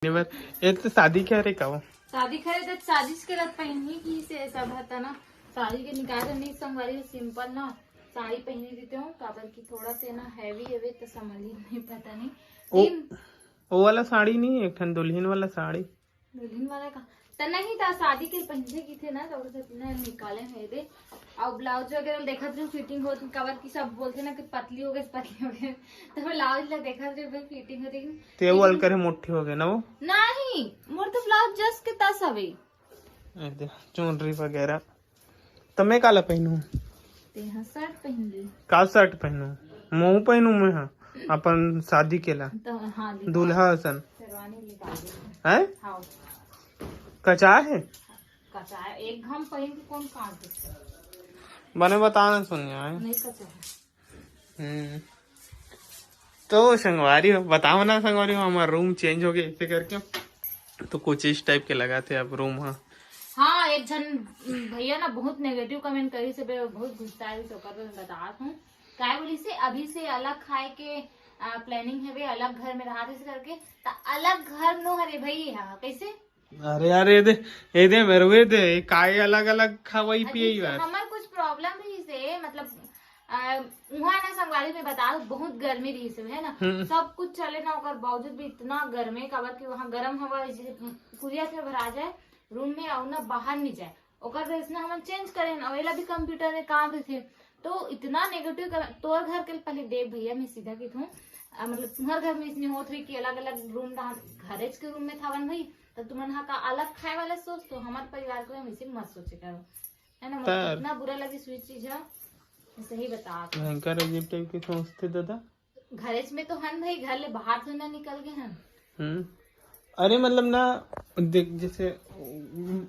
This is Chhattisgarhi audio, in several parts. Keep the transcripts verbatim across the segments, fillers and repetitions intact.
ये तो शादी के हरे का वो? शादी के हरे तो शादी के लत पहनही कि से सब हता ना। साड़ी के निकाल नहीं संगवारी, सिंपल ना साड़ी पहनी देते हूँ, काबर कि थोड़ा से ना हैवी हवे तो संभली नहीं, पता नहीं। ओ, तीन ओ वाला साड़ी नहीं, एक ठन दुल्हन वाला साड़ी। दुल्हन वाला का त नहीं था, शादी के पहनथे की थे ना, तो ओकर सेती ना निकाले हे दे। और ब्लाउज वगैरह देखत रहे फिटिंग होत, काबर कि सब बोलथे ना कि पतली हो गए, पतली हो गए। तो ब्लाउज ला देखत रहे फिटिंग होत, लेकिन ते वो अलकर हे, मोटी हो गए ना वो। नहीं, मोर तो ब्लाउज जस के तस हवे। ए दे, चुनरी वगैरह। तो मैं काला पहनू? ते हाँ शर्ट पहन ली। का शर्ट पहनू? महू पहनू मैं हाँ, अपन शादी के ला। तो हाँ, निकाल। दूल्हा असन। शेरवानी निकाल दे। हैं? हाँ। कचा है? कचा है, एक घम पहन के कौन काट दे? बने बताना सुनिया है। नहीं कचा है। हम्म। तो संगवारी हो, बताओ ना संगवारी हो, हमारा रूम चेंज हो गया ऐसे करके, तो कुछ इस टाइप के लगा थे अब रूम। हाँ, हाँ, एक झन भैया ना बहुत नेगेटिव कमेंट करी से, बे बहुत गुस्सा है, तो कर बता हूँ। काय बोली से अभी से अलग खाए के प्लानिंग है बे, अलग घर में रहा थे करके। त अलग घर नो हरे भाई, हाँ कैसे? अरे यार, ये दे, ये दे मेरे, ये दे, ये काय अलग अलग खवाई अच्छा, पिए ही बार। हमार कुछ प्रॉब्लम रही से, मतलब, आ, उहाँ ना संगवारी में बता, बहुत गर्मी रही से, है ना? हम्म। सब कुछ चले ना, ओकर बावजूद भी इतना गर्मी, काबर कि वहाँ गर्म हवा जैसे कुरिया से भरा जाए रूम में, और ना बाहर नहीं जाए। ओकर वजह से ना हमन चेंज करें, और एला भी कंप्यूटर में काम रही थे, तो इतना नेगेटिव कर, तोर घर के पहले देख भैया, मैं सीधा की थूँ, आ, मतलब तुम्हार घर में इसने होत रही कि अलग अलग रूम रहा, घरेज के रूम में थावन भाई, तो तुमन हा का अलग खाए वाला सोच, तो हमारे परिवार के हम इसे मत सोचे करो, है ना? मतलब तर- इतना बुरा लगे स्वीट चीज है, सही बता। भयंकर अजीब टाइप के सोचते दादा। घरेज में तो हन भाई, घर ले बाहर तो ना निकल गए हन। हम्म। अरे मतलब ना, देख जैसे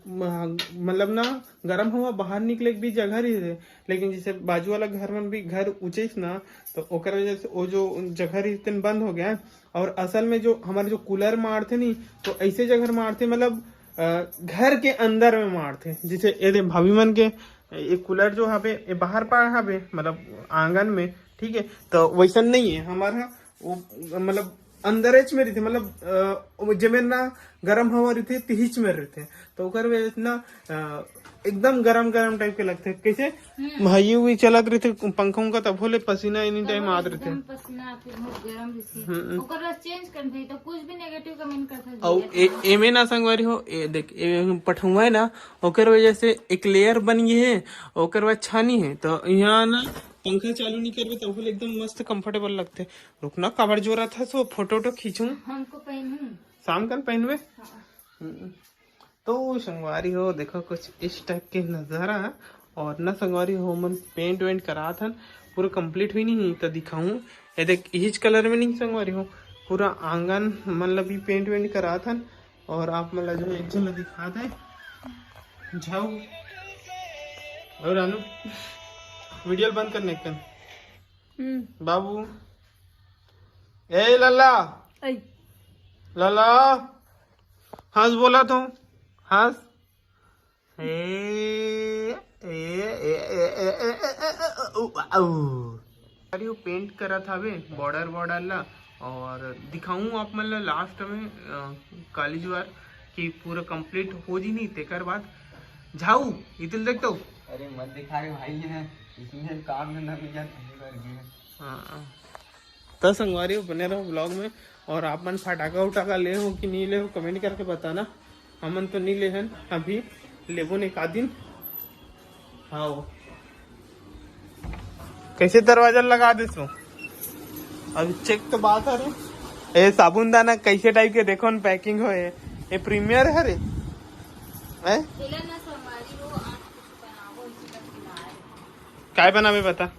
म-, मतलब ना, गरम हवा बाहर निकले के भी जगह रही है, लेकिन जैसे बाजू वाला घर मन भी घर ऊंचे ना, तो ओकर वजह से वो जो जगह रही तेन बंद हो गया है। और असल में जो हमारे जो कूलर मारथे नहीं, तो ऐसे जगह मारथे, मतलब अ, घर के अंदर में मारथे। जैसे ये दे भाभी मन के ये कूलर जो हवे, ये बाहर पा हवे, मतलब आंगन में, ठीक है, तो वैसन नहीं है हमारा। वो मतलब अंदरेच में रहिथे, मतलब अ, वो जेमे ना गरम हवा रहिथे, तिहिच में रहिथे, तो ओकर वजह से ना अ, एकदम गरम गरम टाइप के लगथे। कैसे हम्म। भाई भी चलत रहिथे पंखा उंखा, तभो ले पसीना एनी टाइम आत रहिथे। एकदम पसीना आथे, बहुत गरम रहिथे। हम्म। ओकर बाद चेंज कर दे, तो कुछ भी नेगेटिव कमेंट कर सकते अउ हैं। ए-, एमे ना संगवारी हो, ए, देख, ए, पठौआ है ना, ओकर वजह से एक लेयर बन गई है, ओकर बाद छानी है, तो यहाँ ना पंखा चालू नहीं करबे, तो ओकर एकदम मस्त कंफर्टेबल लगथे। रुकना, काबर जोरा था सो फोटो वोटो खींचूं। हमको पहनूं। शाम कन पहनबे। हाँ। हम्म। तो संगवारी हो, देखो कुछ इस टाइप के नजारा। और ना संगवारी हो, मन पेंट वेंट करात हन, पूरा कंप्लीट हुई नहीं तो दिखाऊं। ये देख, इहिच कलर में नहीं संगवारी हो, पूरा आंगन मन ला भी पेंट वेंट करात हन। और आप मन ला जो है एक झन ला दिखा दे, झाऊ और रानू, वीडियो बंद करने कन। हम्म। बाबू, ए लल्ला, ऐ। लल्ला, हंस बोला तो, हंस। ए, ए, ए, ए, ए, ए, ए, ए, ए, उ, आ, उ। अरे, वो पेंट करत हवे बॉर्डर, बॉर्डर ला, और दिखाऊं आप मन ला लास्ट में, अ, काली जुआर कि पूरा कंप्लीट हो जी नहीं, तेकर बाद झाऊ, इतिल देख तो। अरे, मत दिखा रे भाई, है इसमें काम धंधा मिल जाता है, कर दिया। हाँ। तो संगवारी हो, बने रहो ब्लॉग में। और आप मन फटाका उटाका ले हो कि नहीं ले हो, कमेंट करके बताना। हमन तो नहीं ले हन, अभी लेबो ने का दिन। हाँ, कैसे दरवाजा लगा दे तू? अभी चेक तो बात है रे। ए, साबुन दाना कैसे टाइप के देखो न, पैकिंग हो, ए, ए प्रीमियर है रे। हैं? खेला ना संगवारी हो, आज कुछ बनाओ, इसी का खिलाए। काय बनावे बता?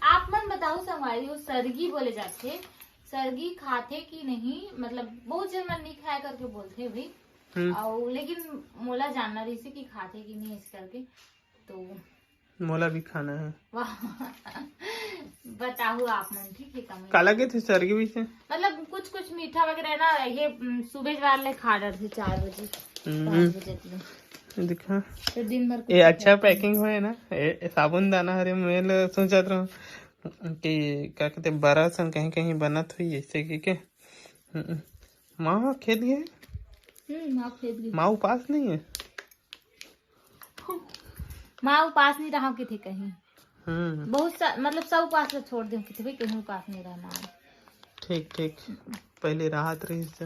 आप मन बताओ संगवारी हो, सरगी बोले जाथे, सरगी खाथे कि नहीं? मतलब बहुत जन मन नहीं खाए करके बोलथे भाई। हम्म। अउ लेकिन मोला जानना रहिसे कि खाथे कि नहीं इस करके, तो मोला भी खाना है। वाह। बताओ आप मन, ठीक है, कमेंट। काला के थे सरगी भी से? मतलब कुछ कुछ मीठा वगैरह ना, ये, उम, सुबह वाले खा डरथे चार बजे, हम्म। पाँच बजे तक। दिखा। तो दिन भर कुछ ये अच्छा खाते नहीं। पैकिंग होए ना, ए, ए साबुन दाना हरे, मैं ल सोचत रहूं कि का कहते बरा सन कहीं कहीं बनत हुई ऐसे कि के। हम्म। माँ खेत गए? हम्म, माँ खेत गई। माँ उपास नहीं है? माँ उपास नहीं रहा किथे कहीं। हम्म। बहुत सा, मतलब सब उपास ला छोड़ दे किथे भाई, कहीं उपास नहीं रहा माँ। ठीक ठीक। पहले राहत रहिस।